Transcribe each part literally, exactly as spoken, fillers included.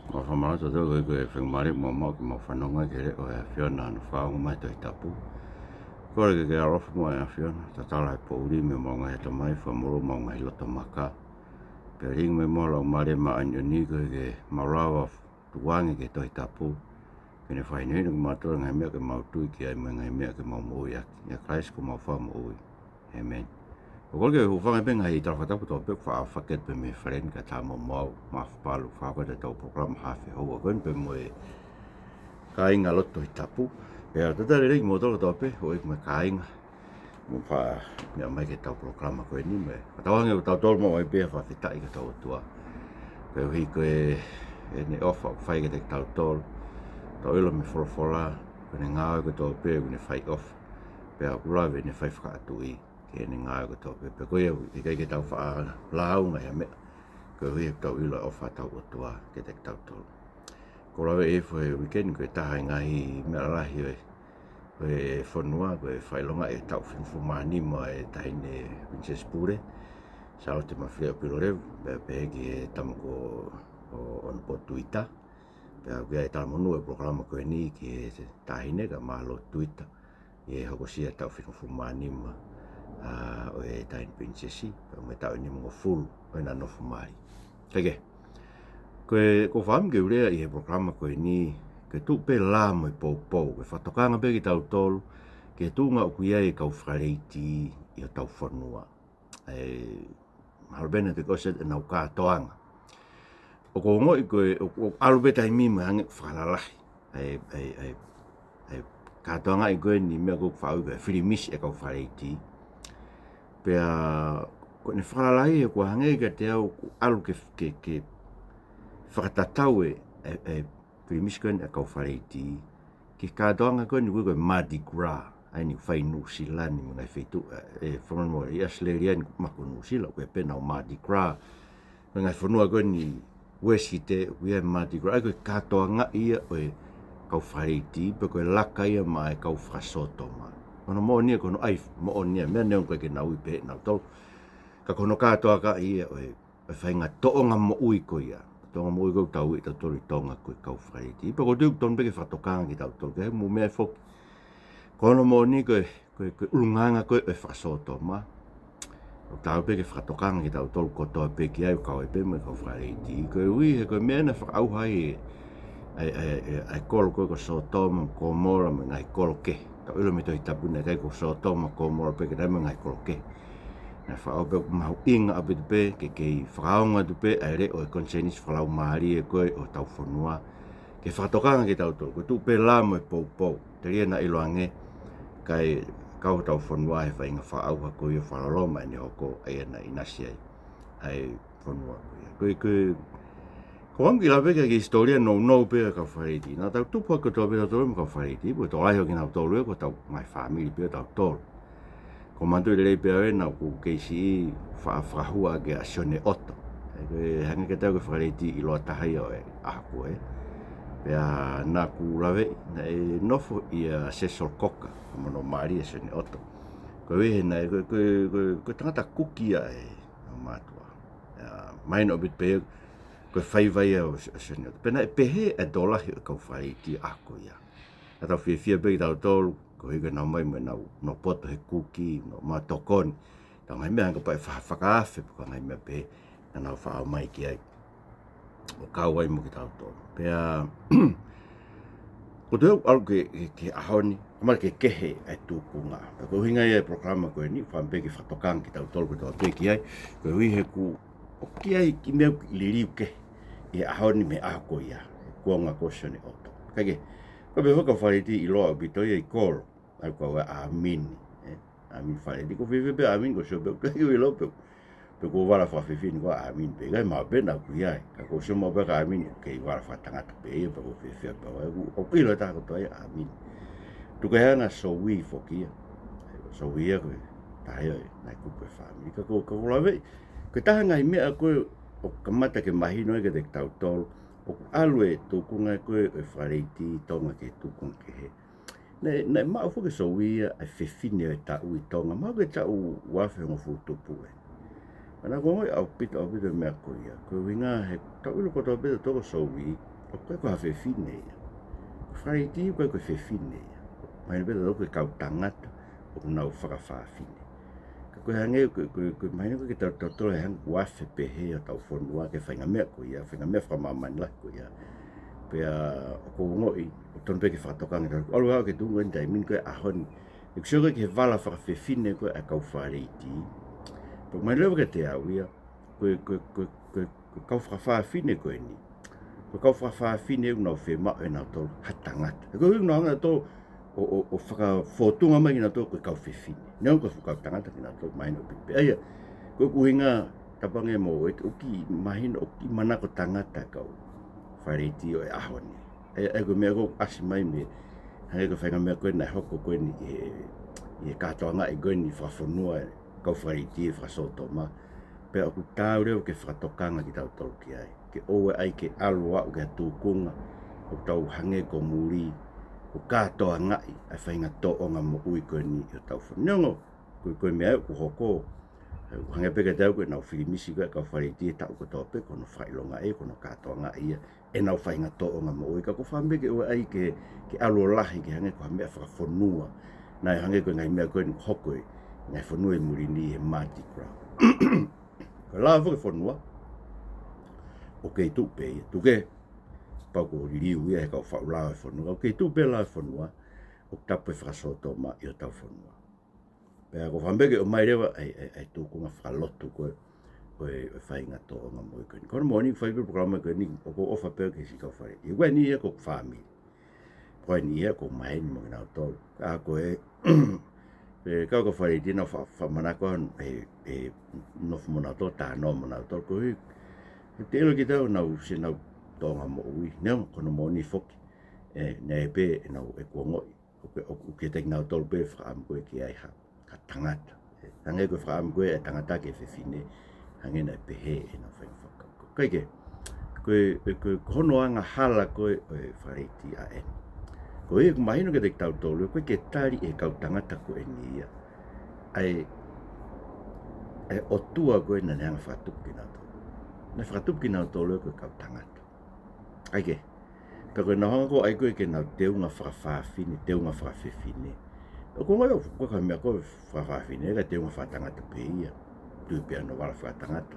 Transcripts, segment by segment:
Mau fakamālō atu koeʻuhi ko e faingamālie ʻoku mau maʻu ke mau fanongo ai ki he leʻo ʻa e ʻAfiona ʻi hono fakaongo mai e Tohi Tapu. Kole ke ke ʻaloʻofa muʻa ʻe ʻAfiona, tatala e poʻuli mei homau ngaahi ʻatamai, fakamolū homau ngaahi loto maka. Pea lilingi mai muʻa ho Laumālie Māʻoniʻoni koeʻuhi ke mau lava tukuange ki he Tohi Tapu ke ne fakahinohino kimautolu e ngaahi meʻa ke mau tui ki ai mo e ngaahi meʻa ke mau moʻui ʻaki. ʻIa Kalaisi ko homau Fakamoʻui. ʻĒmeni. ʻOku ou kole ke u hūfanga pē he ngaahi tala fakatapu kotoa pē ʻoku faʻa fakahoko pē mei he fale ni kae ʻatā mo au, Mafu Palu, fakahoko ʻetau polokalama hafe houa ko eni pea mo e kāinga lotu Tohi Tapu. Pea talitali lelei kimoutolu kotoa pē, houʻeiki mo e kāinga, mou faʻa meʻa mai ki heʻetau polokalama ko eni, mo e fakatauange ʻoku tau tolu mo e pea fakafetaʻi ki hotau ʻOtua koeʻuhi ko e, ʻene ʻofa ʻoku fai kiate kitautolu. Tau ʻilo mei he folofola, ko ʻene ngāue kotoa pē ʻoku ne fai ʻofa. Pea ʻoku lave ʻene fai fakaʻatuʻi ki heʻene ngāue kotoa pē. Pea ko ia ʻoku ʻikai ke tau faʻa lāunga ia meʻa, koeʻuhi ʻoku tau ʻilo e ʻofa hotau ʻOtua kiate kitautolu. ʻOku ou lave hifo he uike ni ko e taha e ngaahi meʻa lalahi ʻo e, ʻo e fonua, ko e fakaʻilongaʻi e taʻu fitungofulu mā nima ʻo e Taʻahine Pilinisesi Pule, Sālote Mafileʻo Pilolevu, pea pehē ki he tama ko ʻOnopotu Tuita. Pea ʻoku ʻi ai e talamonū e polokalama ko eni ki he Taʻahine, kae mālō Tuita ʻi he hokosia e taʻu fitungofulu mā nima, ʻa, ʻo e Taʻahine Pilinisesi, pea mo e taʻu ʻe nimangofulu ʻo ʻena nofo mali. Kae kehe, ko e, ʻoku ou fakaʻamu ke u lea ʻi he polokalama ko eni, ke tuʻu pē lā mo e poupou, ke fakatokanga pē kitautolu ki he tuʻunga ʻoku ʻi ai e kau fakaleiti ʻi hotau fonua. ʻE, mahalo pē naʻe toki ʻosi ʻenau kātoanga. ʻOku ou ongoʻi ko e, ʻoku, ʻoku ʻalu pē taimi mo e hangē ʻoku fakalalahi ʻa e, ʻa e, ʻa e, ʻa e kātoangaʻi ko eni meʻa ʻoku faʻa ui ko e filimisi e kau fakaleiti. Pea ko ʻene fakalalahi he ʻoku hangē kiate au ʻoku ʻalu ke, ke, ke fakatatau e, e, e filimisi ko eni e kau fakaleiti ki he kātoanga ko eni ʻoku ui ko e Mardi Gras, ʻa eni ʻoku fai ʻi Nuʻusila ni mo e ngaahi feituʻu, ʻe, ʻe, fakamolemole, ʻi ʻAositelēlia ni, mahalo ko Nuʻusila ʻoku ʻi ai pē ʻenau Mardi Gras. Mo e ngaahi fonua ko eni Uēsite ʻoku ʻi ai e Mardi Gras, ʻa ia ko e kātoangaʻi ia ʻo e kau fakaleiti, pe ko e laka ia maʻa e kau fakasōtoma. Ko hono moʻoni ia, ko hono ʻai moʻoni ia, meʻa neongo ʻoku ʻikai ke nau ui pehē ʻe nautolu, ka ko hono kātoangaʻi ia ʻo e ʻo e faʻahinga tōʻonga moʻui ko ia. Tōʻonga moʻui ko ē ʻoku tau ui ʻe tautolu ʻi Tonga ko e kau fakaleiti. Pea ʻoku ou tui ʻoku totonu pē ke fakatokanga kitautolu ki ai, mo e meʻa foki, ko hono moʻoni ko e, ko e, ko e ʻulungaanga ko ē ʻo e fakasōtoma, ʻoku taau pē ke fakatokanga kitautolu kotoa pē ki ai, ʻo kau ai pē mo e kau fakaleiti. Koeʻuhi he ko e meʻa naʻe fakaʻauha ai e, ʻa e, ʻa e, ʻa e, ʻa e kolo ko ē ko Sōtoma, Komola, mo e ngaahi kolo kehe. Tau ʻilo mei he Tohi Tapu naʻe ʻikai ko Sōtoma, Komola pē, ka naʻe ʻi ai mo e ngaahi kolo kehe. Naʻe fakaʻau pē ʻoku mahuʻinga ʻaupito pē ke kei fakaongo atu pē ʻa e leʻo ʻo e konisēnisi fakalaumālie ko ē ʻo hotau fonua, ke fakatokanga kitautolu, ko e tuʻu pē lā mo e poupou. Telia naʻa ʻiloange, kae kau hotau fonua he faʻahinga fakaʻauha ko ia ʻo fakaloloma ʻene hoko, ʻa ia naʻe ʻinasi ai ʻa e fonua ko ia. Ko e, ko e, ʻoku ou fakaʻamu ke lave ki he hisitōlia nounou pē ʻo e kau fakaleiti. Naʻa tau tupu hake kotoa pē tautolu mo e kau fakaleiti, pea ko e tokolahi ʻo kinautolu ia ko hotau ngaahi fāmili pē ʻo tautolu. ʻOku ou manatuʻi lelei pē au ʻena ʻoku ou kei siʻi, faʻa fakahua ʻaki ʻa Sione ʻOto. ʻE, ko e hangē kiate au ko e fakaleiti ʻiloa taha ia ʻo e ʻaho ko ē. Pea naʻa ku laveʻi, naʻe nofo ʻia Cecil Coker, ʻa hono mali ʻa Sione ʻOto. Koeʻuhi he naʻe, ko e, ko e, ko e, ko e tangata Kuki ia ʻa e, ʻa e mātuʻa. ʻA, mahino ʻaupito pē, ko e faiva ia ʻo, ʻo Sione ʻOto. Pea naʻe pehē ʻa e tokolahi ʻo e kau fakaleiti ʻaho ko ia. Naʻa tau fiefia pē kitautolu, koeʻuhi ko ʻenau ō mai mo ʻenau, ʻenau poto he kuki, ʻenau maʻu tokoni. Tau ngaahi meʻa hangē ko e paʻi fa-, fakaafe, pe ko e ngaahi meʻa pehē, naʻa nau faʻa ō mai ki ai ʻo kau ai mo kitautolu. Pea, ʻoku ou tui ʻoku ʻalu ki he, ki he, ki he ʻaho ni, ʻoku mahalo ke kehe ʻa e tūkunga. Pea ko e ʻuhinga ia e polokalama ko eni, fakaʻamu pē ke fakatokanga kitautolu kotoa pē ki ai, koeʻuhi he ʻoku, ʻoku ʻi ai e kiʻi meʻa ʻoku liliu kehe ʻi he ʻaho ni mei he ʻaho ko ia, he kuonga ko ē ʻo Sione ʻOto. Kae kehe, ko e pehē ko e kau fakaleiti ʻiloa ʻaupito ia ʻi kolo, ʻa ia ko e ʻāmini, ē? ʻĀmini fakaleiti, ʻoku ou fiefia pē ʻāmini, ʻoku ou sio pē ʻoku ʻikai ke u ʻilo pe, pe ʻoku ou vala fakafefine ko e ʻāmini pē, ʻikai, mahalo pē naʻa ʻoku ʻi ai, ka ʻoku ou sio maʻu pē ʻa e ʻāmini ʻoku kei vala fakatangata pē ia, pea ʻoku ou fiefia pē au, ʻoku, ʻoku ʻilo ʻe he taha kotoa ia e ʻāmini. Tuku kehe ʻa Soui foki ia. Soui ia ko e taha ia ʻo e ngaahi kupu ʻo e fāmili. Ka ʻoku, ka ʻoku ou laveʻi, ko e taha e ngaahi meʻa ko ē ʻoku kamata ke mahino ai kiate kitautolu, ʻoku ʻalu e tūkunga ko ē ʻo e fakaleiti Tonga ki he tūkunga kehe. Naʻe, naʻe maʻu foki ʻe Soui ia ʻa e fefine ʻo e taʻu ʻi Tonga, mahalo ko e taʻu ua afe hongofulu tupu ē. Pea naʻa ku ongoʻi ʻaupito, ʻaupito e meʻa ko ia. Ko e ʻuhinga he, tau ʻilo kotoa pē tautolu ko Soui, ʻOku ʻikai ko ha fefine ia. Ko Faleiti ʻoku ʻikai ko e fefine ia. Mahino pē tautolu ko e kau tangata ʻoku nau fakafāfine. Ka ko e hangē, ko, ko, ko e mahino ko e ke tau, tau tolo e hangē ʻoku afe pehē ʻa hotau fonua ki he faʻahinga meʻa ko ia, faʻahinga meʻa fakamāmani lahi ko ia. Pea ʻoku ou ongoʻi, ʻoku totonu pē ke fakatokanga, ka ʻalu au ki he tuʻunga ko eni taimi ni ko e ʻaho ni. ʻOku sio ko ē ki he vala fakafefine ko ē ʻa e kau Faleiti. Pea mahino leva kiate au ia, ko e, ko e, ko e, ko e, ko e kau fakafāfine ko eni. Ko e kau fakafāfine ʻoku nau fiemaʻu ʻe nautolu ha tangata. He ko e ʻuhinga nautolu ʻo, ʻo, ʻo fakafōtunga mai kinautolu ko e kau fefine. Neongo ko e fuʻu kau tangata kinautolu, mahino pē. ʻA ia, ko e ʻuhinga, tapange mo e, ʻoku kiʻi mahino, ʻoku kiʻi manako tangata kau Faleiti ʻo e ʻaho ni. ʻA ia, ʻa ia ko e meʻa ʻoku ʻasi mai mei, hangē ko e faʻahinga meʻa ko ē naʻe hoko ko eni ʻi he, ʻi he kātoangaʻi ko eni fakafonua kau Faleiti ʻi he fakasōtoma. Pea ʻoku taau leva ke fakatokanga kitautolu ki ai. Ke ʻoua ʻe ʻai ke ʻalu ʻo aʻu ki ha tūkunga ʻoku tau hangē ko muli, ʻoku kātoangaʻi ʻa e faʻahinga tōʻonga moʻui ko eni ʻi hotau fonua. Neongo, ko e, ko e meʻa ʻoku hoko, ʻoku hangē pē kiate au ko ʻenau filimisi ko ē kau Faleiti he taʻu kotoa pē, ko hono fakaʻilonga ē, ko hono kātoangaʻi ia ʻenau faʻahinga tōʻonga moʻui, ka ʻoku ou fakaʻamu pē ke ʻoua ʻe ʻai ke, ke ʻalu ʻo lahi ke hangē ko ha meʻa fakafonua. Naʻe hangē ko e ngaahi meʻa ko eni ʻoku hoko ʻi he ngaahi fonua ʻi muli ni he Mardi Gras. Ko e lao foki e fonua, ʻoku kei tuʻu pē ia, tuku kehe, pau kuo liliu ia he kau faʻu lao e fonua, ʻoku kei tuʻu pē lao e fonua, ʻoku tapu e fakasōtoma ʻi hotau fonua. Pea ʻoku ou fakaʻamu pē ke ʻomai leva ʻa e, ʻa e, ʻa e tūkunga fakalotu ko ē, ko e, ko e faʻahinga tōʻonga moʻui ko eni. Ko hono moʻoni, fai pē polokalama ko eni, ʻoku ou ʻofa pē ki he siʻi kau Faleiti. He ko eni ia ko e fāmili. Ko eni ia ʻoku ou maheni mo kinautolu. Ka ko e, e kau, kau Faleiti naʻa ku fa-, fakamanako ʻa e, e, nofo mo nautolu, talanoa mo nautolu. Koeʻuhi, he te ʻilo kitautolu ʻoku nau, siʻenau tōʻonga moʻui. Neongo ko hono moʻoni foki. ʻE, naʻe pē ʻenau, ʻeku ongoʻi. ʻOku, ʻoku, ʻoku ʻikai ke tau tolu pē fakaʻamu ko ē ke ʻi ai ha, ha tangata. ʻE, hangē ko e fakaʻamu ko ē ʻa e tangata ki he fefine, hangē naʻe pehē ʻenau faʻahinga fakakaukau. Kae kehe, ko e, ko e, ko hono angahala ko ē ʻo e Faleiti ʻa eni. Ko ia ʻoku mahino kiate kitautolu, ʻoku ʻikai ke tali ʻe he kau tangata ko eni ia ʻa e, ʻa e ʻOtua ko ē naʻa ne hanga ʻo fakatupu kinautolu. Naʻe fakatupu kinautolu ko e kau tangata. ʻA ia ke, pea ko ʻenau hanga ko ē ʻai ko ē ke nau teunga fakafāfine, teunga fakafefine. ʻOku ou ongoʻi ʻoku ʻikai ko ha meʻa ko e fakafāfine, ka e teunga fakatangata pē ia. Tui pē hono vala fakatangata.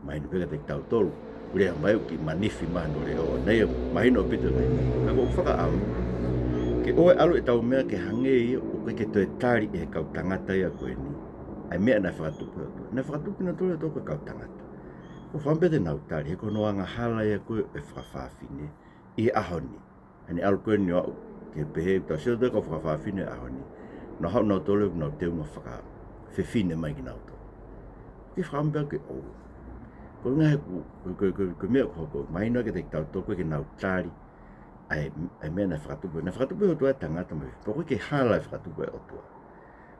Mahino pē kiate kitautolu. Lea mai ʻoku kiʻi manifi mai hono leʻo, ʻa ia mahino ʻaupito mai. Ka ʻoku ou fakaʻamu ke ʻoua ʻe ʻalu ʻetau meʻa ke hangē ia ʻoku ʻikai ke toe tali ʻe he kau tangata ia ko eni ʻa e meʻa naʻe fakatupu ʻe he ʻOtua. Naʻe fakatupu kinautolu ʻe he ʻOtua ko e kau tangata. ʻOku ou fakaʻamu pē te nau tali, he ko hono angahala ia ko ē ʻo e fakafāfine ʻi he ʻaho ni. ʻA eni ʻalu ko eni ʻo aʻu ke pehē, tau sio atu ki he kau fakafāfine ʻaho ni. Nau haʻu nautolu ʻoku nau teunga fakafefine mai kinautolu. Ke fakaʻamu pē ke ʻoua. Ko e ʻuhinga he ko, ko, ko, ko, ko e meʻa ʻoku hoko, mahino kiate kitautolu ʻoku ʻikai ke nau tali ʻa e, ʻa e meʻa naʻe fakatupu. Naʻe fakatupu ʻe he ʻOtua e tangata mai. Pea ʻoku ʻikai ke hala e fakatupu ʻa e ʻOtua.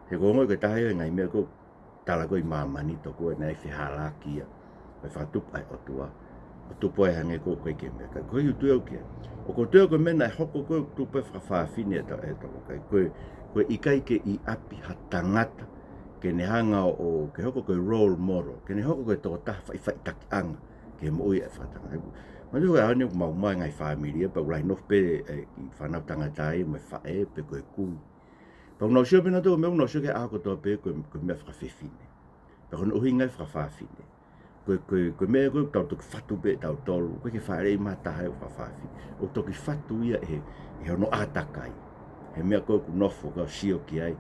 He ʻoku ou ongoʻi ko e taha ia e ngaahi meʻa ko ē tala ko ē ʻi māmani tokua naʻe fehālaaki ia. ʻO fakatupu ʻa e ʻOtua. ʻO tupu ai hangē ko ē ʻoku ʻikai ke meʻa. Ka ko e ʻuhinga ʻoku ou tui au ki ai. ʻOku ou tui au ko e meʻa naʻe hoko ko ē ʻoku tupu ai e fakafāfine ʻa e ta-, ʻa e tokua kai. Ko e, ko e ʻikai ke ʻi ʻapi ha tangata ke ne hanga ʻo, ʻo, ke hoko ko e role model. Ke ne hoko ko e tokotaha faʻifaʻitakiʻanga ki he moʻui ʻa e fakatangata. Mahalo ko e ʻaho ni ʻoku maumau e ngaahi fāmili ia, pea ʻoku lahi nofo pē e kiʻi fānau tangata ia mo e faʻē pe ko e kui. Pea ʻoku nau sio pē nautolu, meʻa ʻoku nau sio ki ai ʻaho kotoa pē ko e, ko e meʻa fakafefine. Pea ko hono ʻuhinga e fakafāfine. Ko e, ko e, ko e meʻa ko ē ʻoku tau toki fatu pē ʻe tautolu, ʻoku ʻikai ke fāʻeleʻi mai ha taha ʻe fakafāfine. ʻOku toki fatu ia ʻe, ʻe hono ʻātakai. He meʻa ko ē ʻoku nofo ka sio ki ai.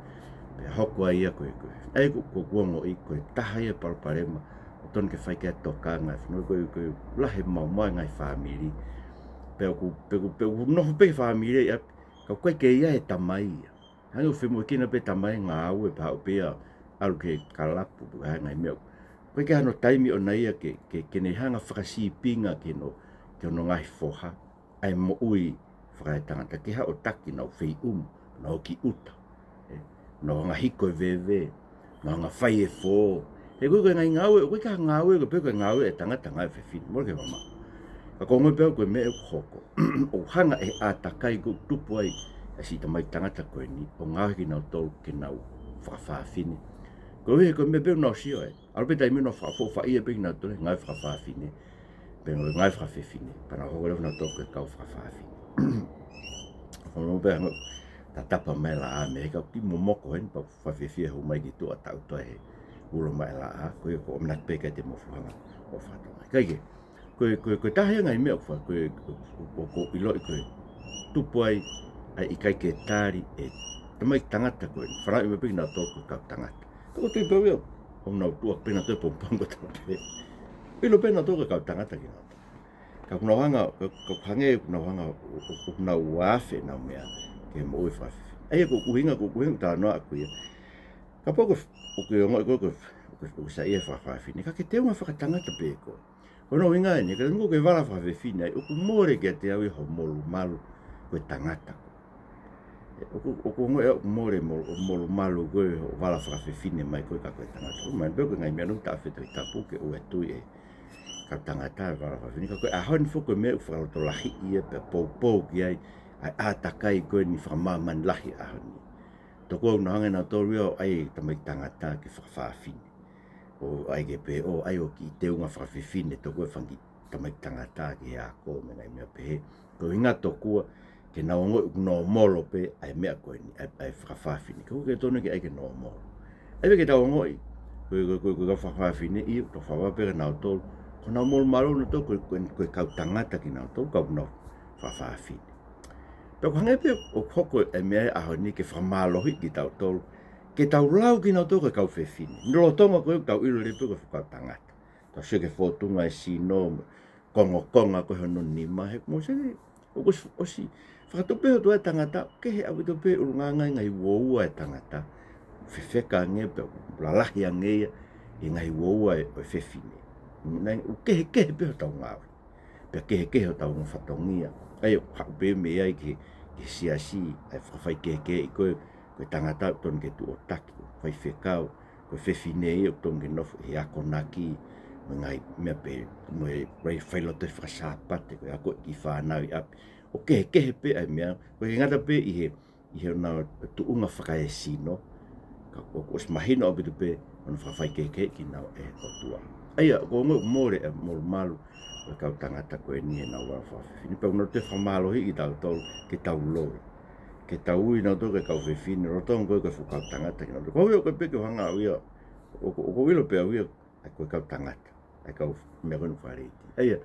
Pea hoko ai ia ko e, ko e. ʻA ia ko, ko, ʻoku ou ongoʻi ko e taha ia e palopalema ʻoku totonu ke fai ki ai e tokanga. Ko e, ko e, ko e lahi e maumau e ngaahi fāmili. Pea ʻoku, pea ʻoku, pea ʻoku nofo pē e fāmili ia, ka ʻoku ʻikai ke ʻi ai e tamai ia. Hangē ʻoku femoʻuekina pē e tamai he ngāue, pea haʻu pē ia ʻo ʻalu ki he kalapu, pe ko e hā e ngaahi meʻa. ʻOku ʻikai ke ʻi ai hano taimi ʻoʻona ia ke, ke, ke ne hanga ʻo fakasīpinga ki hono, ki hono ngaahi foha ʻa e moʻui fakaetangata, ke haʻu ʻo taki honau feiʻumu, honau kiʻi ʻuta. ʻE, honau hanga ʻo hiko e veve, honau hanga ʻo fai e fō. He ko e, ko e ngaahi ngāue, ʻoku ʻikai ke ngāue, ko e pē ko e ngāue ʻa e tangata, ngāue ʻa e fefine, mole ke mamaʻo. Ka ʻoku ou ongoʻi pē au ko e meʻa ʻoku hoko. ʻOku hanga ʻe he ʻātakai ko ē ʻoku tupu ai ʻa e siʻi tamai tangata ko eni, ʻo ngaohi kinautolu ke nau fakafāfine. Koeʻuhi he ko e meʻa pē ʻoku nau sio ai. ʻAlu pē taimi ʻoku nau fakaʻofoʻofaʻia pē kinautolu he ngāue fakafāfine. Pea ngaahi fakafefine, pea nau hoko leva nautolu ko e kau fakafāfine. Fonu pē hanga tatapa mai e laʻā mei he kau ki momoko heni pea fakafiefia hou mai ki tuʻa taʻu toe he ulo mai e laʻā, ko ia ko e ʻamanaki pē ke te mo fuhanga ʻo fakatonga. Kae kehe, ko e, ko e, ko e taha ia e ngaahi meʻa ʻoku fa-, ko e, ʻoku, ʻoku, ʻoku ʻiloʻi ko e tupu ai ʻa e ʻikai ke tali ʻe he tamaiki tangata ko eni. Fanauʻi mai pē kinautolu ko e kau tangata. Toko tui pē au ia, ʻoku nau tuʻa pē nautolu he pongipongi kotoa pē. ʻIlo pē nautolu ko e kau tangata kinautolu. Ka ʻoku nau hanga, ka, ka hangē ʻoku nau hanga, ʻo, ʻo, ʻoku nau afe ʻenau meʻa ke moʻui fakafefine. ʻA ia ko e ʻuhinga, ko e ʻuhinga ʻoku talanoa ʻaki ia. Kapau ko e, ʻoku ke ongoʻi ko e, ko e, ko e, ko e saiʻia fakafefine, ka ke teunga fakatangata pē koe. Ko hono ʻuhinga eni, ka ʻoku ke vala fakafefine ai, ʻoku mole kiate au ia ho molumalu ko e tangata koe. ʻOku, ʻoku ongoʻi ʻoku mole mo-, molumalu koe hoʻo vala fakafefine mai koe ka ko e tangata. ʻOku mahino pē ko e ngaahi meʻa naʻe taʻofi ʻe he Tohi Tapu ke ʻoua ʻe tui ʻe he kau tangata e vala fakafefine. Ka ko e ʻaho ni foki ko e meʻa ʻoku fakalotolahiʻi ia pea poupou ki ai ʻa e ʻātakai ko eni fakamāmani lahi ʻaho ni. Tokua ʻoku nau hanga ʻe nautolu ia ʻo ʻai e tamaiki tangata ke fakafāfine. ʻO ʻai ke pehē ʻo ʻai ʻo kiʻi teunga fakafefine tokua e fanga kiʻi tamaiki tangata ki he ako mo e ngaahi meʻa pehē. Ko e ʻuhinga tokua ke nau ongoʻi ʻoku nōmolo pē ʻa e meʻa ko eni, ʻa e, ʻa e fakafāfine. Ka ʻoku ʻikai totonu ke ʻai ke nōmolo. ʻA ia ke tau ongoʻi, ko e, ko e, ko e, ko e kau fakafāfine, ʻio, tau fakapapauʻi pē kinautolu, ko honau molumalu nautolu, ko e, ko e, ko e kau tangata kinautolu, ka ʻoku nau fakafāfine. Pea ʻoku hangē pē ʻoku hoko e meʻa he ʻaho ni ke fakamālohiʻi kitautolu, ke tau lau kinautolu ko e kau fefine. Lolotonga ko ē ʻoku tau ʻilo lelei pē ko e fuʻu kau tangata. Tau sio ki he fōtunga e sino, kongokonga ko ē hono nima, he mo se, ʻoku ʻosi, ʻosi fakatupu pē ʻe he ʻOtua e tangata, kehe ʻaupito pē ʻulungaanga e ngaahi uoua e tangata. Fefeka ange pea lalahi ange ia ʻi he ngaahi uoua e, ʻo e fefine. Naʻe, ʻoku kehekehe pē hotau ngāue. Pea kehekehe hotau ongo fatongia. ʻA ia, haʻu pē mei ai ki he, ki he siasi, ʻa e fakafaikehekeheʻi ko ē, ko e tangata ʻoku totonu ke tuʻo taki, ko e faifekau, ko e fefine ia ʻoku totonu ke nofo he akonaki, mo e ngaahi meʻa pehē, mo e rai failoto fakasāpate, ko e akoʻi e kiʻi fānau ʻi ʻapi. ʻOku kehekehe pē ʻa e meʻa, ʻoku ʻikai ngata pē ʻi he, ʻi he ʻenau tuʻunga fakaesino, ka ʻoku, ʻoku ʻosi mahino ʻaupito pē hono fakafaikehekeheʻi kinaua ʻe he ʻOtua. ʻA ia, ʻoku ongoʻi ʻoku mole e molumalu ʻo e kau tangata ko eni heʻenau vala fakafefine. Pea ʻoku nau toe fakamālohiʻi kitautolu ke tau loi. Ke tau ui nautolu ko e kau fefine, lolotonga ko ē ko e fuʻu kau tangata kinautolu. Ko au ia ʻoku ʻikai pē ke u hanga au ia, ʻoku, ʻoku ou ʻilo pē au ia, ʻa e ko e kau tangata, ʻa e kau meʻa ko eni fakaleiti. ʻA ia,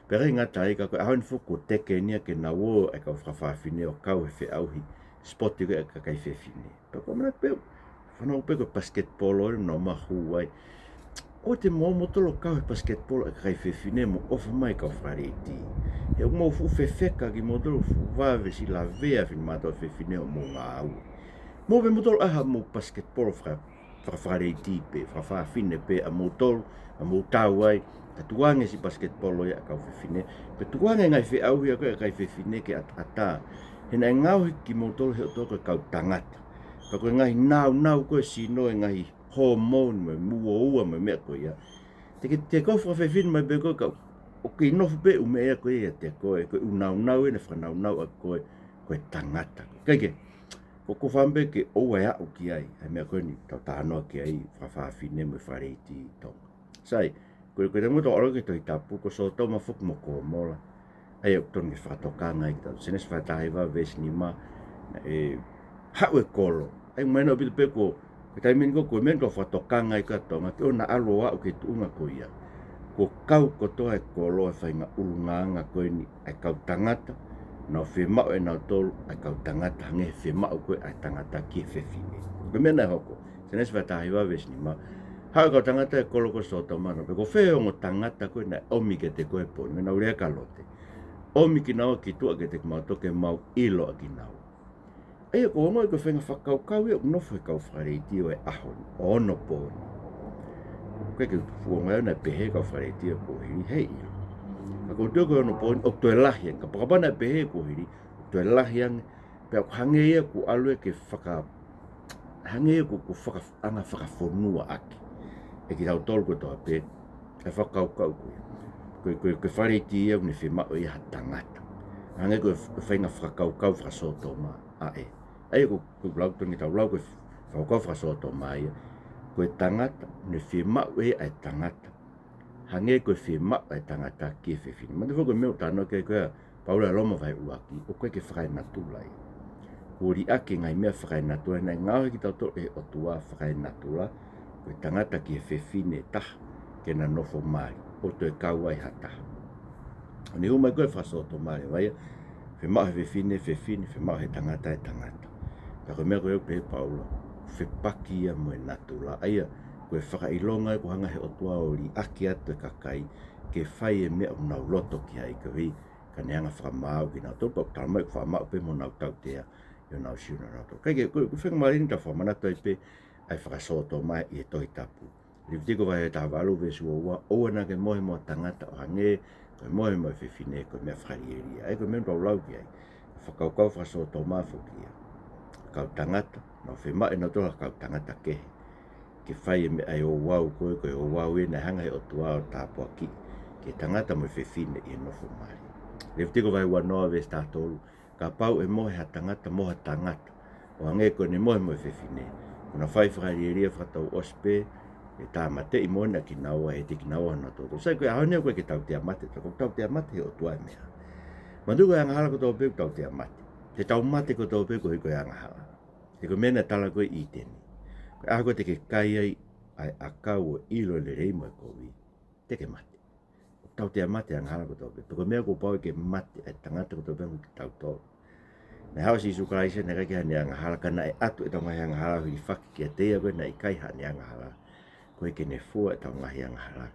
pea ʻikai ngata ai ka ko e ʻaho ni foki ʻoku tekeni ia ke nau ō ʻa e kau fakafāfine ʻo kau he feʻauhi sipoti ko ē ʻa e kakai fefine. Pea ko e ʻamanaki pē, fanongo pē ko e pasiketipolo eni naʻa nau hū ai. ʻOua te mou ō moutolu ʻo kau he pasiketipolo ʻa e kakai fefine mo ʻofa mai kau fakaleiti. He ʻoku mou fuʻu fefeka kimoutolu, fuʻu vave siʻi lavea finemātuʻa fefine ʻo mou ngāue. Mou ō pē moutolu ʻai haʻamou pasiketipolo faka-, fakafaleiti pē, fakafāfine pē ʻa moutolu, ʻa mou tau ai, ka tukuange siʻi pasiketipolo ia ʻa e kau fefine, pea tukuange ngaahi feʻauhi ʻa e kakai fefine ke ʻat-, ʻatā. He naʻe ngaohi kimoutolu ʻe he ʻOtua ko e kau tangata. Ka ko e ngaahi nāunau ko ē sino, e ngaahi hōmoni mo e uoua mo e meʻa ko ia. Te ke, te ke kau fakafefine mai pē koe ka ʻoku kei nofo pē ʻū meʻa ia ko ia ʻiate koe, ko e ʻū nāunau eni naʻe fakanaunau ʻaki koe, ko e tangata. Kae kehe, ʻoku ou fakaʻamu pē ke ʻoua ʻe aʻu ki ai, ʻa e meʻa ko eni ʻoku tau talanoa ki ai, fakafāfine mo e fakaleiti ʻi Tonga. Sai, ko e, ko e taimi ʻoku tau ʻalu ki he Tohi Tapu, ko Sōtoma foki mo Komola. ʻA ia ʻoku totonu ke fakatokanga ai kitautolu. Sēnesi vahe taha hiva veesi nima, ʻe haʻu e kolo. ʻA ia mahino ʻaupito pē ko, ko e taimi ni ko, ko e meʻa ʻoku tau fakatokanga ai kitautolu, ke ʻoua naʻa ʻalu ʻo aʻu ki he tuʻunga ko ia. Kuo kau kotoa e kolo e faʻahinga ʻulungaanga ko eni ʻa e kau tangata, nau fiemaʻu ʻe nautolu ʻa e kau tangata, hangē he fiemaʻu ko ē ʻa e tangata ki he fefine. Ko e meʻa naʻe hoko. Sēnesi vahe taha hiva veesi nima. Haʻu e kau tangata e kolo ko Sōtoma, nau pehē, ko fē ongo tangata ko ē naʻe ʻomi kiate koe he pō ni, naʻa nau lea kia Lote. ʻOmi kinaua ki tuʻa kiate kimautolu ke mau ʻilo ʻa kinaua. ʻA ia ʻoku ou ongoʻi ko e faʻahinga fakakaukau ia ʻoku nofo he kau fakaleiti ʻo e ʻaho ni, ʻo onopōni. ʻOku ʻikai ke fuʻu ongo au naʻe pehē e kau fakaleiti ʻo e kuohili, heiʻilo. Ka ʻoku ou tui ko e onopōni, ʻoku toe lahi ange, kapau, kapau naʻe pehē e kuohili, ʻoku toe lahi ange, pea ʻoku hangē ia ʻoku ʻalu ia ke faka-, hangē ia ʻoku, ʻoku faka-, anga fakafonua ʻaki ʻe kitautolu kotoa pē ʻa e fakakaukau ko ia. Ko e, ko e, ko e fakaleiti ia ʻoku ne fiemaʻu ia ha tangata. Hangē ko e f-, ko e faʻahinga fakakaukau fakasōtoma ʻa ē. ʻA ia ko, ko e lau, totonu ke tau lau ko e fakakaukau fakasōtoma ia. Ko e tangata, ne fiemaʻu ia ʻa e tangata. Hangē ko e fiemaʻu ʻa e tangata ki he fefine. Manatuʻi foki ko e meʻa ʻoku talanoa ki ai ko ē ʻa Paula ʻi Loma vahe ʻuluaki, ʻoku ʻikai ke fakaenatula ia. Kuo liʻaki e ngaahi meʻa fakaenatula, naʻe ngaohi kitautolu ʻe he ʻOtua fakaenatula, ko e tangata ki he fefine ʻe taha, ke na nofo mali, ʻo toe kau ai ha taha. ʻO ne hū mai ko ē fakasōtoma leva ia, fiemaʻu ʻe he fefine e fefine, fiemaʻu ʻe he tangata e tangata. Ka ko e meʻa ko ē ʻoku pehē ʻe Paula, fepaki ia mo e natula. ʻA ia, ko e fakaʻilonga ia kuo hanga ʻe he ʻOtua ʻo liʻaki atu e kakai ke fai e meʻa ʻoku nau loto ki ai, koeʻuhi ka ne hanga ʻo fakamaau kinautolu, pea ʻoku talamai ʻoku fakamāu pē mo honau tautea ʻi honau sino nautolu. Kae kehe, ko e, ko e faingamālie eni ke tau fakamanatu ai pē ʻa e fakasōtoma ʻi he Tohi Tapu. Levitiko vahe taha valu veesi ua ua, ʻoua naʻa ke mohe mo ha tangata ʻo hangē ko e mohe mo e fefine, ko e meʻa fakalielia. ʻA ia ko e meʻa ʻoku tau lau ki ai. Fakakaukau fakasōtoma foki ia. Kau tangata, nau fiemaʻu ʻe nautolu ha kau tangata kehe ke fai e meʻa ʻa e ouau ko ē, ko e ouau ia naʻe hanga ʻe he ʻOtua ʻo tāpuakiʻi ki he tangata mo e fefine ʻi he nofo mali. Levitiko vahe ua noa veesi taha tolu, kapau ʻe mohe ha tangata mo ha tangata ʻo hangē ko ʻene mohe mo e fefine, kuo na fai fakalielia fakatouʻosi pē, ʻe tāmateʻi moʻoni ʻa kinaua ʻe he ʻEiki kinaua ʻi honau toto. Sai, ko e ʻaho ni ʻoku ʻikai ke tautea mate, ka ʻoku tautea mate ʻe he ʻOtua e meʻa. Manatuʻi ko e angahala kotoa pē ʻoku tautea mate. Te tau mate kotoa pē koeʻuhi ko e angahala. He ko e meʻa naʻe tala ko ē ʻi ʻĪteni. Ko e ʻaho ko ē te ke kai ai ʻa e ʻakau ʻo e ʻilo e lelei mo e kovi, te ke mate. ʻOku tautea mate e angahala kotoa pē. Pea ko e meʻa kuo pau ke mate ʻa e tangata kotoa pē ʻoku kitautolu. Naʻe haʻu ʻa Sīsū Kalaisi, naʻe ʻikai ke ʻi ai haʻane angahala, ka naʻe ʻatu ʻetau ngaahi angahala ʻo hilifaki kiate ia, ko ē naʻe ʻikai haʻane angahala, koeʻuhi ke ne fua ʻetau ngaahi angahala,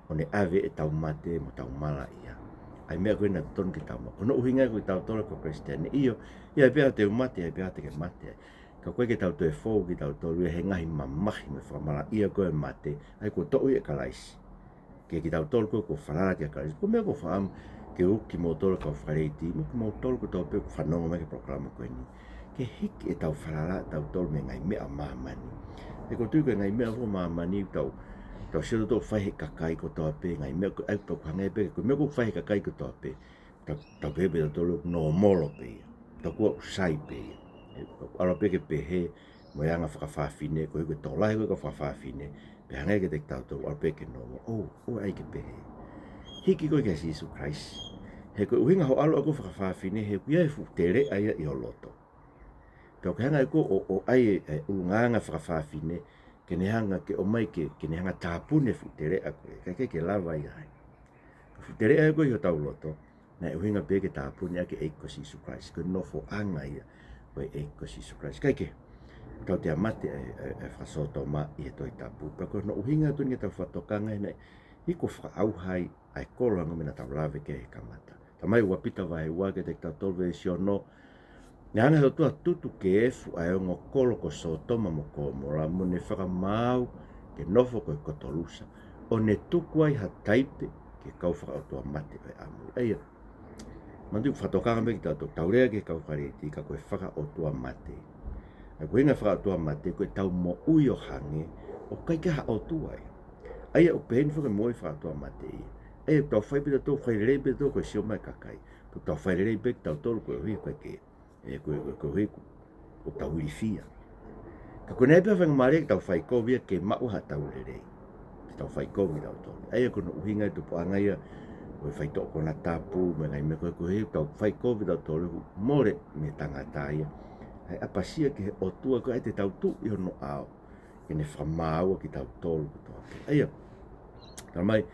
ʻo ne ʻave ʻetau mate mo ʻetau malaʻia. ʻA e meʻa ko ē naʻe totonu ke tau maʻu. Ko hono ʻuhinga ia ko kitautolu ko e Kalisitiane. ʻIo, ʻe ʻi ai pē ha ʻaho te u mate, ʻe ʻi ai pē ha ʻaho te ke mate ai. Ka ʻoku ʻikai ke tau toe fou kitautolu ia he ngaahi mamahi mo e fakamalaʻia ko ē ʻo e mate, ʻa ia kuo toʻo ia ʻe Kalaisi kiate kitautolu ko ē kuo falala kia Kalaisi. Ko e meʻa ʻoku ou fakaʻamu ke u ʻoatu kimoutolu kau fakalētī, mo kimoutolu kotoa pē ʻoku fanongo mai ki he polokalama ko eni, ke hiki ʻetau falala ʻatautolu mei he ngaahi meʻa ʻa māmani. He ʻoku ou tui ko e ngaahi meʻa ʻa māmani ʻoku tau, tau sio tautolu ʻoku fai ʻe he kakai kotoa pē, ngaahi meʻa ko ē ʻoku hangē pē ko e meʻa ʻoku fai ʻe he kakai kotoa pē, tau, tau pehē pē tautolu ʻoku nōmolo pē ia. Tau kua ʻoku sai pē ia. ʻE, ʻalu pē ke pehē mo e anga fakafafine, koeʻuhi ko e tokolahi ko ē kau fakafafine, pea hangē kiate kitautolu ʻalu pē ke nōmolo. ʻOua, ʻoua ʻai ke pehē. Hiki koe kia Sīsū Kalaisi. He ko e ʻuhinga hoʻo ʻalu ʻo fakafafine, he ʻoku ʻi ai e fuʻu teleʻa ia ʻi ho loto. Tau ke hanga ʻe koe ʻo, ʻo ʻai e, e ʻulungaanga fakafafine, ke ne hanga ke ʻomai ke, ke ne hanga tāpuni e fuʻu teleʻa ko ē, kae ʻikai ke lava ia ai. Ko e fuʻu teleʻa ia ko ē ʻi hotau loto, naʻe ʻuhinga pē ke tāpuni ʻaki e ʻEiki ko Sīsū Kalaisi, ko e nofoʻanga ia ʻo e ʻEiki ko Sīsū Kalaisi. Kae kehe, tautea mate e, e, e fakasōtoma ʻi he Tohi Tapu. Pea ko hono ʻuhinga atu eni ke tau fakatokanga ai, naʻe hiki ʻo fakaʻauha ai ʻa e kolo ʻa e ongo meʻa naʻa tau lave ki ai he kamata. Talamai ʻe Pita vahe ua kiate kitautolu veesi ono, naʻe hanga ʻe he ʻOtua ʻo tutu ke efu ʻa e ongo kolo ko Sōtoma mo Kōmola, mo ne fakamaau ke nofo ko e koto lusa, ʻo ne tuku ai ha taipe ki he kau fakaʻotuamate ʻo e ʻamui. ʻA ia, manatuʻi ʻoku fakatokanga pē kitautolu, tau lea ki he kau fakalētī ka ko e fakaʻotuamate. ʻA ia ko e ʻuhinga fakaʻotuamate, ko ʻetau moʻui ʻo hangē ʻoku ʻikai ke ʻi ai ha ʻOtua ia. ʻA ia ʻoku pehē ni foki e moʻui fakaʻotuamate ia. ʻA ia ʻoku tau fai pē tautolu, fai lelei pē tautolu ko e sio mai e kakai. Tau fai lelei pē kitautolu koeʻuhi ko e ke, ʻe, ko, ko, koeʻuhi ko, ko ʻetau ilifia. Ka ko e ʻai pē ha faingamālie ke tau fai kovi ia ke maʻu haʻatau lelei, ke tau fai kovi kitautolu. ʻA ia ko hono ʻuhinga e tupuʻanga ia ʻo e faitoʻo konatapu mo e ngaahi meʻa ko ē, koeʻuhi ʻoku tau fai kovi tautolu, ʻoku mole mei he tangata ia ʻa e ʻapasia ki he ʻOtua ko ē te tau tuʻu ʻi hono ʻao ke ne fakamāua kitautolu kotoa pē. ʻA ia, talamai,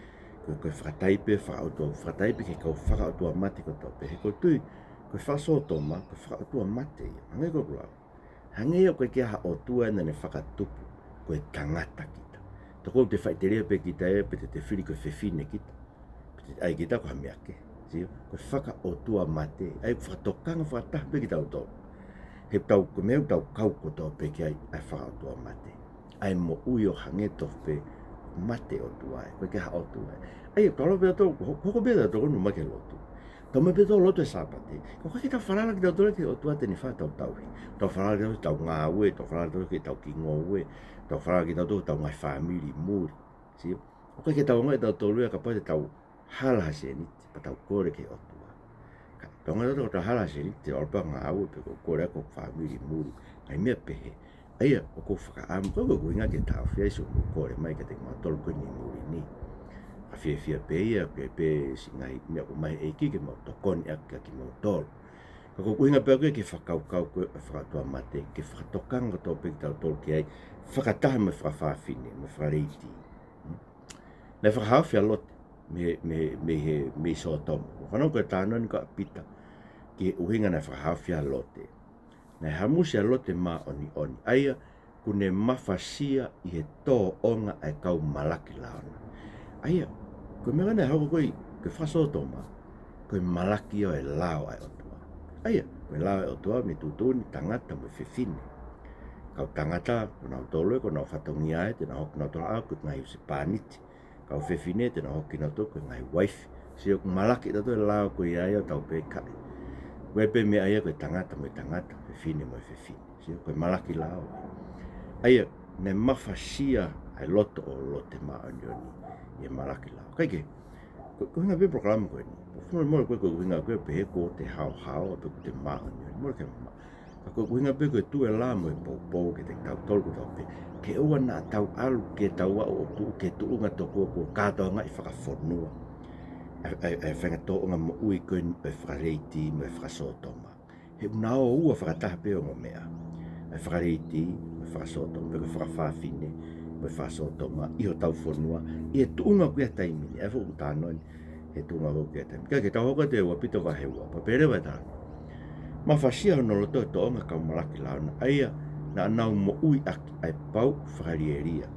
ko, ko e fakataipe, fakaʻotua, fakataipe ki he kau fakaʻotuamate kotoa pē. He ʻoku ou tui, ko e fakasōtoma, ko e fakaʻotuamate ia. Hangē ko ʻeku lau, hangē ia ʻoku ʻikai ke ʻi ai ha ʻOtua naʻa ne fakatupu, ko e tangata kita. Tokua te faʻiteliha pē kita ia, pe te te fili ko e fefine kita, pe te ʻai kita ko ha meʻa kehe. Sio? Ko e fakaʻotuamate. ʻA ia ʻoku fakatokanga fakataha pē kitautolu. He ʻoku tau, ko e meʻa ʻoku tau kau kotoa pē ki ai, ʻa e fakaʻotuamate. ʻA e moʻui ʻo hangē tofu pē mate ʻOtua ē. ʻOku ʻikai ke ʻi ai ha ʻOtua ē. ʻA ia, tau lau pē tautolu, ho-, hoko pē tautolu ʻo nofo mai ki he lotu. Tau ō mai pē tautolu ʻo lotu he Sāpate. Ka ʻoku ʻikai ke tau falala kitautolu ki he ʻOtua te ne fai ʻetau tauhi. Tau falala kitautolu ki heʻetau ngāue, tau falala kitautolu ki heʻetau kiʻi ngoue, tau falala kitautolu ki heʻetau ngaahi fāmili muli. Sio? ʻOku ʻikai ke tau ongoʻi ʻe tautolu ia kapau te tau hala ha sēniti, pea tau kole ki he ʻOtua. Ka, tau ongoʻi ʻe tautolu ko ʻetau hala ha sēniti, te tau ō pē ʻo ngāue pe ko e kole ʻaki hoʻo fāmili muli, ngaahi meʻa pehē. ʻA ia, ʻoku ou fakaʻamu, ko e ʻuhinga ke taʻofi ai siʻoku kole mai kiate kimautolu ko eni muli ni. Ka fiefia pē ia, ke pē siʻi ngaahi meʻa ʻoku ʻomai ʻe he ʻEiki ke mau tokoni ʻaki kiate kimoutolu. Ka ko e ʻuhinga pē ko ē ki he fakakaukau ko ē ʻo e fakaʻotuamate, ke fakatokanga kotoa pē kitautolu ki ai, fakataha mo e fakafāfine, mo e fakalētī. Hmm? Naʻe fakahaofi ʻa Lote mei, mei, mei he, mei Sōtoma. ʻOku fanongo ko e talanoa ni ʻa Pita ki he ʻuhinga naʻe fakahaofi ai ʻa Lote. Naʻe hamusi ʻa Lote māʻoniʻoni, ʻa ia kuo ne mafasia ʻi he tōʻonga ʻa e kau malaki lao na. ʻA ia, ko e meʻa naʻe hoko ko ē ki he faka-Sōtoma, ko e malaki ʻo e lao ʻa e ʻOtua. ʻA ia, ko e lao ʻa e ʻOtua ʻoku ne tuʻutuʻuni tangata mo e fefine. Kau tangata, ko nautolu ē, ko honau fatongia ē, te nau hoko kinautolu ʻo aʻu ki he ngaahi husepāniti. Kau fefine, te nau hoko kinautolu ko e ngaahi uaifi. Sio, ʻoku malaki ʻe tautolu e lao ko ia ʻo tau pehē ʻikai. Ko e pē meʻa ia ko e tangata mo e tangata, fefine mo e fefine. Sio, ko e malaki lao. ʻA ia, naʻe mafasia ʻa e loto ʻo Lote māʻoniʻoni ʻi he malaki lao. Kae kehe, ko, ko e ʻuhinga pē polokalama ko eni. Ko e fakamolemole ko ē, ko e ʻuhinga ko ē pehē kuo te haohaoa pe kuo te māʻoniʻoni. Mole ke ma. Ka ko e ʻuhinga pē ko e tuʻu e lao mo e poupou kiate kitautolu kotoa pē. Ke ʻoua naʻa tau ʻalu ke tau aʻu ʻo tuʻu ki he tuʻunga tokua kuo kātoangaʻi fakafonua ʻa e, ʻa e, ʻa e faʻahinga tōʻonga moʻui ko eni ʻo e fakalētī mo e faka-Sōtoma. He ʻoku nau ō ua fakataha pē ongo meʻa. ʻA e fakalētī mo e faka-Sōtoma, pe ko e fakafāfine mo e faka-Sōtoma, ʻi hotau fonua, ʻi he tuʻunga ko ia he taimi ni, ʻa e foʻi talanoa ni, he tuʻunga ko ia he taimi. Kae kehe, tau hoko atu ki he ua Pita vahe ua, pea pehē leva e talanoa. Mafasia hono loto ʻe he tōʻonga kau malaki lao na, ʻa ia naʻa nau moʻui ʻaki ʻa e pauʻu fakalielia.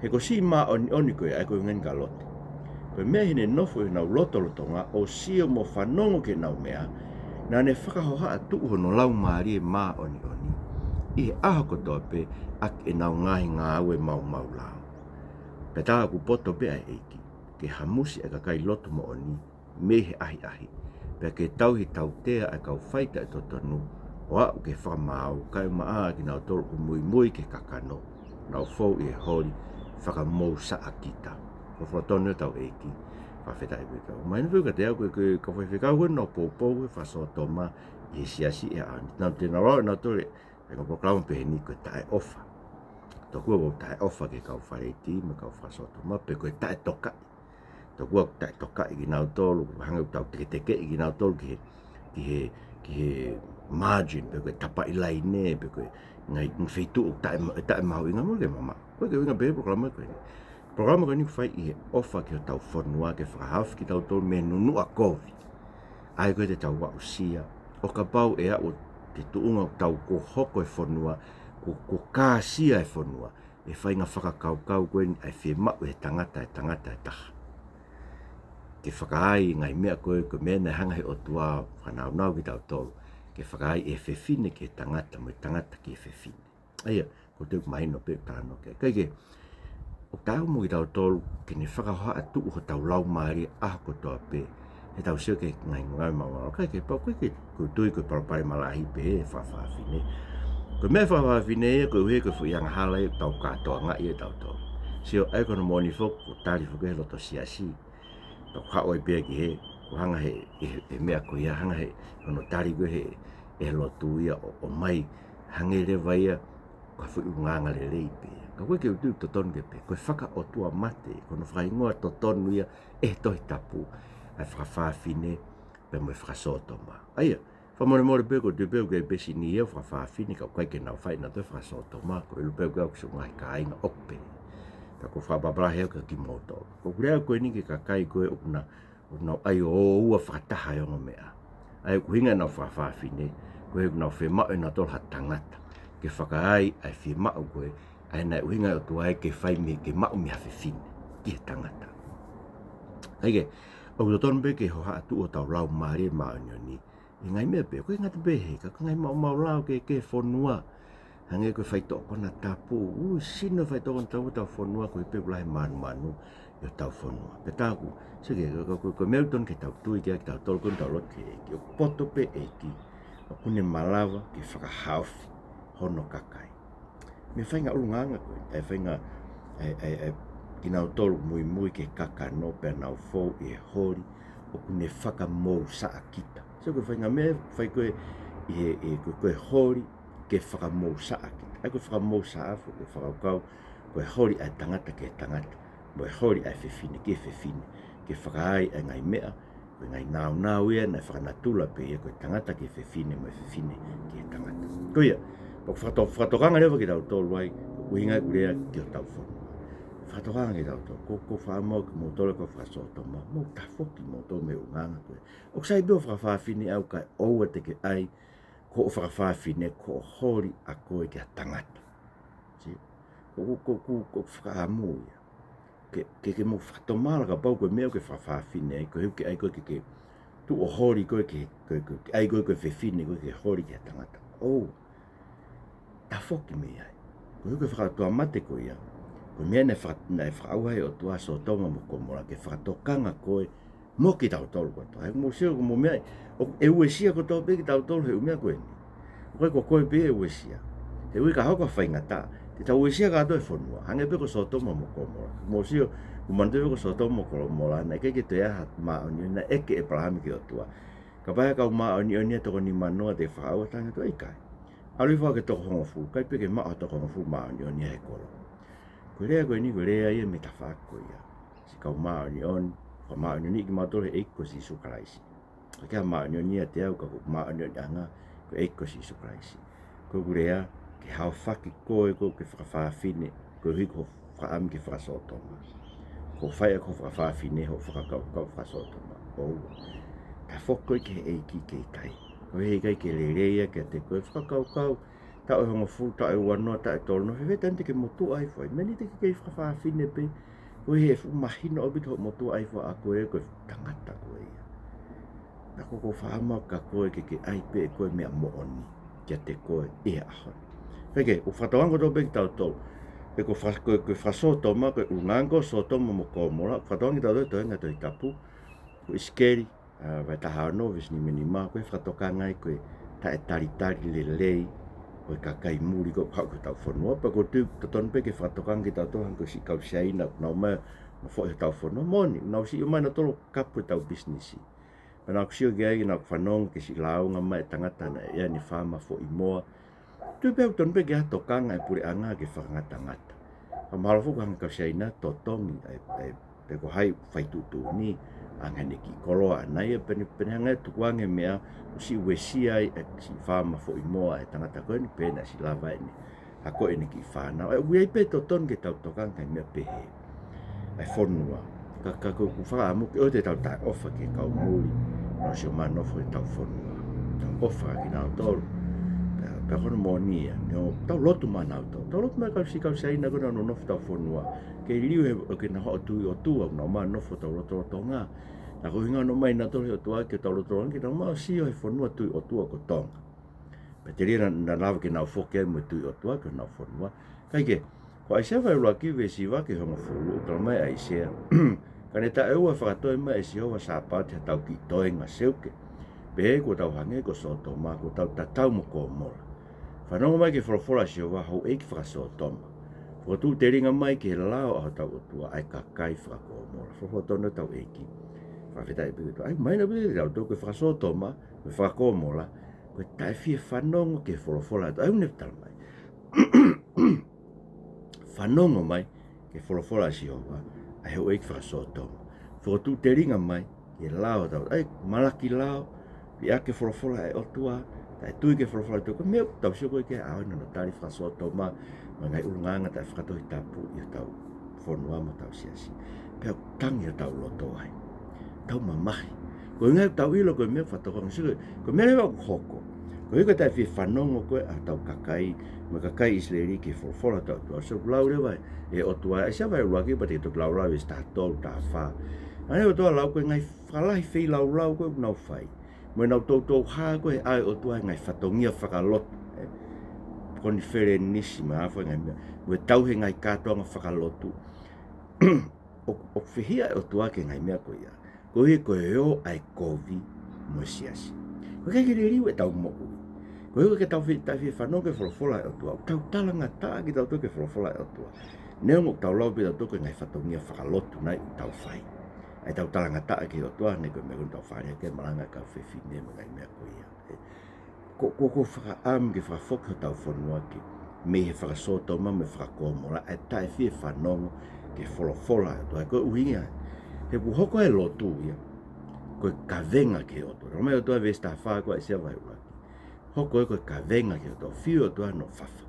He ko e siʻi māʻoniʻoni ko ē, ʻa ia ko e ʻuhinga eni kia Lote. Ko e meʻa ʻi heʻene nofo ʻi honau lotolotonga ʻo sio mo fanongo ki heʻenau meʻa, naʻa ne fakahohaʻa tuʻu hono laumālie māʻoniʻoni ʻi he ʻaho kotoa pē ʻaki ʻenau ngaahi ngāue maumau lao. Pea tā ʻoku poto pē ʻa e ʻEiki ke hamusi ʻa e kakai loto moʻoni mei he ʻahiʻahi, pea ke tauhi tautea ʻa e kau faitaʻetotonu ʻo aʻu ki he fakamaau, kae ʻumaʻā kinautolu ʻoku muimui ki he kakano, nau fou ʻi he holi fakamousaʻakita. Ko e folofola tonu ʻa hotau ʻEiki, fakafetaʻi pē. Mahino pē kiate au ko e, ko e kau faifekau ko ē naʻa nau poupou he faka-Sōtoma ʻi he siasi ʻi he ʻaho ni. Naʻa nau, te nau lau ʻe nautolu e ngaahi polokalama pehē ni ko e taʻeʻofa. Tokua ko e taʻeʻofa ki he kau fakalētī mo e kau faka-Sōtoma, pe ko e taʻetokaʻi. Tokua ʻoku taʻetokaʻi kinautolu, ʻoku hangē ʻoku tau teketekeʻi kinautolu ki he, ki he, ki he margin, pe ko e tapaʻi laine, pe ko e ngaahi, ngaahi feituʻu ʻoku taʻe, taʻemahuʻinga. Mole ke mamaʻo. Ko e ʻuhinga pē he polokalama ko eni. Polokalama ko eni ʻoku fai ʻi he ʻofa ki hotau fonua, ke fakahaofi kitautolu mei he nunuʻa kovi. ʻA ia ko ē te tau aʻusia, ʻo kapau ʻe aʻu ki he tuʻunga ʻoku tau, kuo hoko e fonua, kuo, kuo kāsia e fonua ʻe he faʻahinga fakakaukau ko eni ʻa e fiemaʻu ʻe he tangata, ʻe he tangata ʻe taha ke fakaai e ngaahi meʻa ko ē, ko e meʻa naʻe hanga ʻe he ʻOtua ʻo fakanaunau kitautolu ke fakaai, ʻe he fefine ki he tangata, mo e tangata ki he fefine. ʻA ia, ʻoku ou tui ʻoku mahino pē ʻa e talanoa ko ē. Kae kehe, ʻoku taau mo kitautolu ke ne fakahohaʻa tuʻu hotau laumālie ʻaho kotoa pē, heʻetau sio ki he ngaahi ngāue maumau lao. Kae kehe, pau ko ē ke, ʻoku ou tui ko e palopalema lahi pē ʻa e fakafāfine. Ko e meʻa fakafāfine ia, koeʻuhi ko e foʻi angahala ia ʻoku tau kātoangaʻi ʻe tautolu. Sio, ʻa ia ko hono moʻoni foki, ʻoku tali foki ʻe he loto siasi. Tau haʻu ai pē ki he, ʻoku hanga ʻe he, ʻe he, ʻe he meʻa ko ia, hanga ʻe he, hono tali ko ē ʻe he, ʻe he lotu ia ʻo, ʻomai, hangē leva ia ko ha foʻi ʻulungaanga lelei pē. Ka ko e, ʻoku ou tui ʻoku totonu ke pehē, ko e fakaʻotuamate, ko hono fakahingoa totonu ia ʻe he Tohi Tapu, ʻa e fakafāfine pea mo e faka-Sōtoma. ʻA ia, fakamolemole pē, ʻoku ou tui pē ʻoku ʻi ai pē siʻi niʻihi ia ʻoku fakafāfine ka ʻoku ʻikai ke nau fai ʻenautolu e faka-Sōtoma, ko e ʻilo pē ʻoku ʻi ai siʻi ngaahi kāinga ʻoku pehē. Ka ʻoku ou fakapapālangi au kia kimoutolu. Ko ʻeku lea ko eni ki he kakai ko ē ʻoku na, ʻoku nau ʻai ʻo ō ua fakataha e ongo meʻa. ʻA ia ʻoku ʻuhinga ʻenau fakafāfine, koeʻuhi ʻoku nau fiemaʻu ʻe nautolu ha tangata ke fakaai ʻa e fiemaʻu ko ē, ʻa ia naʻe ʻuhinga ʻe he ʻOtua ia ke fai mei, ke maʻu mei ha fefine ki he tangata. Kae kehe, ʻoku totonu pē ke hohaʻa tuʻu hotau laumālie māʻoniʻoni ʻi he ngaahi meʻa pehē, ʻoku ʻikai ngata pē he, ka ko e ngaahi maumau lao kehekehe he fonua. Hangē ko e faitoʻo konatapu, ʻū sino faitoʻo konatapu ʻi hotau fonua, koeʻuhi pē ʻoku lahi e mānumanu ʻi hotau fonua. Pea tā ʻoku, seke, ko, ko, ko, ko e meʻa ʻoku totonu ke tau tui ki ai kitautolu, ko ʻetau lotu ki he ʻEiki. ʻOku poto pē ʻEiki, ʻoku ne malava ke fakahaofi hono kakai mei he faʻahinga ʻulungaanga ko ē, ʻa e faʻahinga, ʻa e, ʻa e, ʻa e, kinautolu muimui ki he kakano pea nau fou ʻi he holi ʻoku ne fakamousaʻakita. So ko e faʻahinga meʻa ʻoku fai ko ē ʻi he, ʻi he, ko e, ko e holi ke fakamousaʻakita. ʻA ia ko e fakamousaʻa foki, ko e fakakaukau, ko e holi ʻa e tangata ki he tangata. mo e holi ʻa e fefine ki he fefine, ke fakaai ʻa e ngaahi meʻa, ko e ngaahi nāunau ia naʻe fakanatula pē ia ko e tangata ki he fefine mo e fefine ki he tangata. Ko ia, ʻoku fakato-, fakatokanga leva kitautolu ai, ko e ʻuhinga ia ʻeku lea ki hotau fonua. Fakatokanga kitautolu, ko, ko e fakaʻamu kimoutolu ko e fakasōtoma, mou tafoki moutolu mei he ʻulungaanga ko ē. ʻOku sai pē hoʻo fakafefine ʻaʻau kae ʻoua te ke ʻai ko hoʻo fakafefine ko e holi ʻa koe ki ha tangata. See? Ko, ko, ko, ko, ko e fakaʻamu ia. Ke, ke, ke mou fakatomala kapau ko e meʻa ʻoku ke fakafefine ai, ko e ʻuhi ke ʻai koe ke, ke tuʻu ʻo holi koe ke, ke, ke, ke ʻai koe ko e fefine koe ke holi ki ha tangata. ʻOua. Tafoki mei ai. Ko e ʻuhi ko e fakaʻotuamate ko ia, ko e meʻa naʻe faka-, naʻe fakaʻauha ai ʻe he ʻOtua ʻa Sōtoma mo Komola ke fakatokanga koe mo kitautolu kotoa. He mou sio ko e meʻa, ʻoku, ʻe uesia kotoa pē kitautolu he ʻū meʻa ko eni. ʻOku ʻikai ko koe pē ʻe uesia. He ʻoku ʻikai hoko ha faingataʻa. Te tau uesia kātoa e fonua. Hangē pē ko Sōtoma mo Komola. Mou sio, ʻoku manatu pē ko Sōtoma mo Komola, naʻe ʻikai ke toe ʻi ai ha māʻoniʻoni, naʻe ʻeke ʻe ʻĒpalahame ki he ʻOtua, kapau ʻe kau māʻoniʻoni ʻe toko nimanoa te ke fakaʻauha, talaange ʻe he ʻOtua ʻikai. ʻAlu hifo ki he toko hongofulu, ʻikai pē ke maʻu ha toko hongofulu māʻoniʻoni ia he kolo. Ko e lea ko eni, ko e lea ia mei he tafaʻaki ko ia. Siʻi kau māʻoniʻoni, fakamāʻoniʻoniʻi kimautolu ʻe he ʻEiki ko Sīsū Kalaisi. ʻIkai ha māʻoniʻoni ʻiate au ka ko e māʻoniʻoniʻanga ko e ʻEiki ko Sīsū Kalaisi. Ko ʻeku lea, ke haofaki koe ko ē ke fakafefine, ko e ʻuhi ko hoʻo fakaʻamu ke fakasōtoma. Ko e fai ʻaki hoʻo fakafefine hoʻo fakakaukau fakasōtoma. ʻOua. Tafoki koe ki he ʻEiki kei tai. Ko e ʻikai ke lelei ia kiate koe e fakakaukau, taʻu ʻe hongofulu, taʻu ʻe uanoa, taʻu ʻe tolunoa, fēfē e taimi te ke motuʻa hifo ai? Meʻa ni te ke kei fakafefine pē, ko e ʻuhi ʻe fuʻu mahino ʻaupito hoʻo motuʻa hifo ʻa koe ko e tangata koe ia. Naʻa ko, ko e fakaʻamu kia koe ke ke ʻai pē ʻe koe e meʻa moʻoni kiate koe ʻi he ʻaho ni. Pea ke, ʻoku fakatokanga kotoa pē kitautolu. He ko e fa-, ko e, ko e fakasōtoma, ko e ʻulungaanga ko Sōtoma mo Komola, ʻoku fakatokanga kitautolu he toenga Tohi Tapu, ko ʻIsikeli, ʻa, vahe taha ono, veesi nima nima, ko e fakatokanga ia ko e taʻetalitali lelei ʻo e kakai muli ko ē ʻoku haʻu ki hotau fonua, pea ʻoku ou tui ʻoku totonu pē ke fakatokanga kitautolu hangē ko e siʻi kau Siaina, ʻoku nau ō mai ʻo foʻi hotau fonua, moʻoni, ʻoku nau siʻi ō mai nautolu ʻo kapu ʻetau pisinisi. Pea naʻa ku sio ki ai, naʻa ku fanongo ki he siʻi lāunga mai e tangata naʻe ʻi ai ʻene faama foʻi moa. Tui pē ʻoku totonu pē ke ʻi ai ha tokanga ʻa e puleʻanga ke fakangatangata. Ka mahalo foki hangē ko e kau Siaina, totongi ʻa e, ʻa e, pe ko hai fai tuʻutuʻuni, ʻange ʻene kiʻi koloa ʻana ia, pea ne, pea ne hanga ʻo tukuange e meʻa, ʻo siʻi uesia ai e siʻi faama foʻi moa ʻa e tangata ko eni, pea naʻe siʻi lava ʻene akoʻi ʻene kiʻi fānau. ʻE ui ai pē totonu ke tau tokanga ki he meʻa pehē. ʻA e fonua. Ka, ka ko ʻeku fakaʻamu ke ʻoua te tau taʻeʻofa ki he kau muli. Nau ō mai ʻo nofo ʻi hotau fonua. Tau ʻofa kinautolu. Pea, pea ko hono moʻoni ia. Neongo, tau lotu maʻanautolu. Tau lotu maʻa e kau siʻi kau Siaina ko ē naʻa nau nofo ʻi hotau fonua. Ke liliu he, ʻo ke nau haʻu ʻo tui ʻOtua, nau ō mai ʻo nofo ʻi hotau lotolotonga. Naʻa ko e ʻuhinga naʻe ō mai nautolu he ʻOtua ke tau lotolotonga, ke nau ō mai ʻo sio he fonua tui ʻOtua ko Tonga. Pea telia naʻa, naʻa lava ke nau foki ai mo e tui ʻOtua ki honau fonua. Kae kehe, ko ʻAisea vahe ʻuluaki veesi hiva ki he hongofulu, ʻoku talamai ʻe ʻAisea: Ka ne taʻeua ʻa e fakatoi mai ʻe Sihova ʻo Sāpaoti ha tau kiʻi toenga seuke. Pehē kuo tau hangē ko Sōtoma, kuo tau tatau mo Komola. Fanongo mai ki he folofola ʻa Sihova, houʻeiki fakasōtoma. Fokotuʻu telinga mai ki he lao ʻa hotau ʻOtua, ʻa e kakai fakaKomola. Folofola tonu ʻetau ʻEiki. Fakafetaʻi pē ki he ʻOtua. ʻAi mai na pē kitautolu ko e fakasōtoma, ko e fakaKomola, ko e taʻefie fanongo ki he folofola ʻa e ʻOtua. ʻOku ne talamai: Fanongo mai ki he folofola ʻa Sihova, ʻa e houʻeiki fakasōtoma. Fokotuʻu telinga mai ki he lao ʻa hotau, ʻa e malaki lao, liʻaki e folofola ʻa e ʻOtua, taʻetui ki he folofola ʻa e ʻOtua. Ko e meʻa ʻoku tau sio ko ē ki ai ʻa hono tali fakasōtoma mo e ngaahi ʻulungaanga taʻefakatohitapu ʻi hotau fonua mo hotau siasi. Pea ʻoku tangi hotau loto ai. Tau mamahi. Ko e ʻuhinga ia ʻoku tau ʻilo ko e meʻa ʻoku fakatokanga, sio, ko e meʻa leva ʻoku hoko. Ko e ʻuhi ko e taʻefie fanongo ko ē ʻa hotau kakai, mo e kakai ʻIsileli ki he folofola ʻa hotau ʻOtua. Sio, ʻoku lau leva ʻe he ʻOtua, ʻAisea vahe ʻuluaki pea te ke toki laulau e veesi taha tolu, taha fā. ʻA ia ʻOtua lau ko e ngaahi fakalahi feilaulau ko ē ʻoku nau fai. Mo ʻenau toutou hā ko ē he ʻao ʻo e ʻOtua he ngaahi fatongia fakalotu, ē, konifelenisi mo e hā fua e ngaahi meʻa, mo e tauhi e ngaahi kātoanga fakalotu. ʻOku, ʻoku fehiʻa e ʻOtua ki he ngaahi meʻa ko ia. Ko e ʻuhi ko e ō ʻa e kovi mo e siasi. ʻOku ʻikai ke liliu ʻetau moʻui. Ko e ʻuhi ko e taʻefie, taʻefie fanongo ki he folofola ʻa e ʻOtua. Tau talangataʻa kitautolu ki he folofola ʻa e ʻOtua. Neongo ʻoku tau lau pē ʻe tautolu ko e ngaahi fatongia fakalotu nai ʻoku tau fai. ʻA ia tau talangataʻa ki he ʻOtua, hangē ko e meʻa ko eni ʻoku tau fai, ke malanga e kau fefine mo e ngaahi meʻa ko ia. Ē, ko, ko, ko e fakaʻamu ke fakafoki hotau fonua ki, mei he fakasōtoma mo e fakaKomola, ʻa e taʻefie fanongo ki he folofola ʻa e ʻOtua. Ko e ʻuhinga ia, he ʻoku hoko e lotu ia ko e kavenga ki he ʻOtua. Talamai ʻe he ʻOtua veesi taha fā ko ē ʻa ʻAisea vahe ʻuluaki, hoko ia ko e kavenga ki he ʻOtua, fiu ʻOtua hono fafa.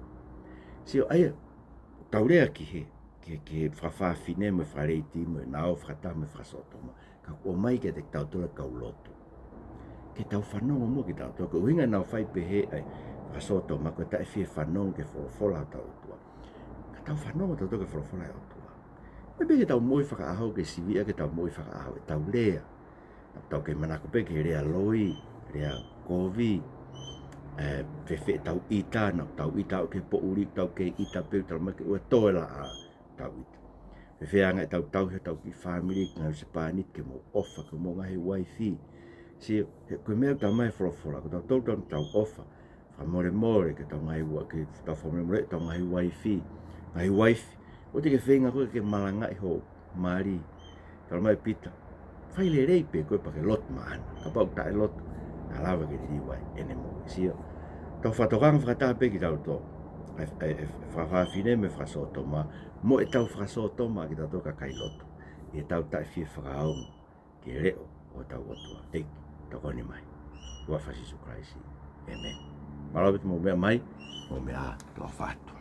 Sio, ʻa ia, tau lea ki he, ki he, ki he fakafāfine mo e fakaleiti mo e naʻa nau fakataha mo e fakasōtoma. Ka ʻoku ʻomai kiate kitautolu e kau lotu ke tau fanongo muʻa kitautolu. Ko e ʻuhinga naʻa nau fai pehē ai, fakasōtoma, ko e taʻe fie fanongo ki he folofola ʻa hotau ʻOtua. Ka tau fanongo tautolu ki he folofola ʻa e ʻOtua. ʻIkai pē ke tau moʻui fakaʻaho, ke siviʻi ke tau moʻui fakaʻaho, ʻetau lea. Naʻa tau kei manako pē ki he lea loi, lea kovi, ē, fēfē ʻetau ʻita, naʻa tau ʻita ʻo ki he poʻuli, tau kei ʻita pē, talamai ke ʻoua toe laʻā ʻetau ʻita. Fēfē ʻa e anga ʻetau tauhi hotau kiʻi fāmili, ngaahi husepāniti, ke mou ʻofa ki homou ngaahi uaifi. Sio, he, ko e meʻa ʻoku talamai ʻe he folofola, ko tautolu tau, tau ʻofa, fakamolemole ki hotau ngaahi ua-, ke tau fakamolemole ki hotau ngaahi uaifi, ngaahi uaifi. ʻOua te ke feinga koe ke malangaʻi ho mali. Talamai ʻe Pita, fai lelei pē koe pea ke lotu maʻana. Kapau ʻoku taʻe lotu, naʻa lava ke liliu ai ʻene moʻui. Sio, tau fakatokanga fakataha pē kitautolu, ʻa e, ʻa e, ʻa e fakafāfine mo e fakasōtoma, mo ʻetau fakasōtoma kitautolu kakai lotu, ʻi heʻetau taʻe fie fakaongo ki he leʻo ʻo hotau ʻOtua. ʻEiki, tokoni mai. Huafa ʻo Sīsū Kalaisi. ʻĒmeni. Mālō ʻaupito hoʻomou meʻa mai, hoʻomou meʻa ā, tau ʻofa atu.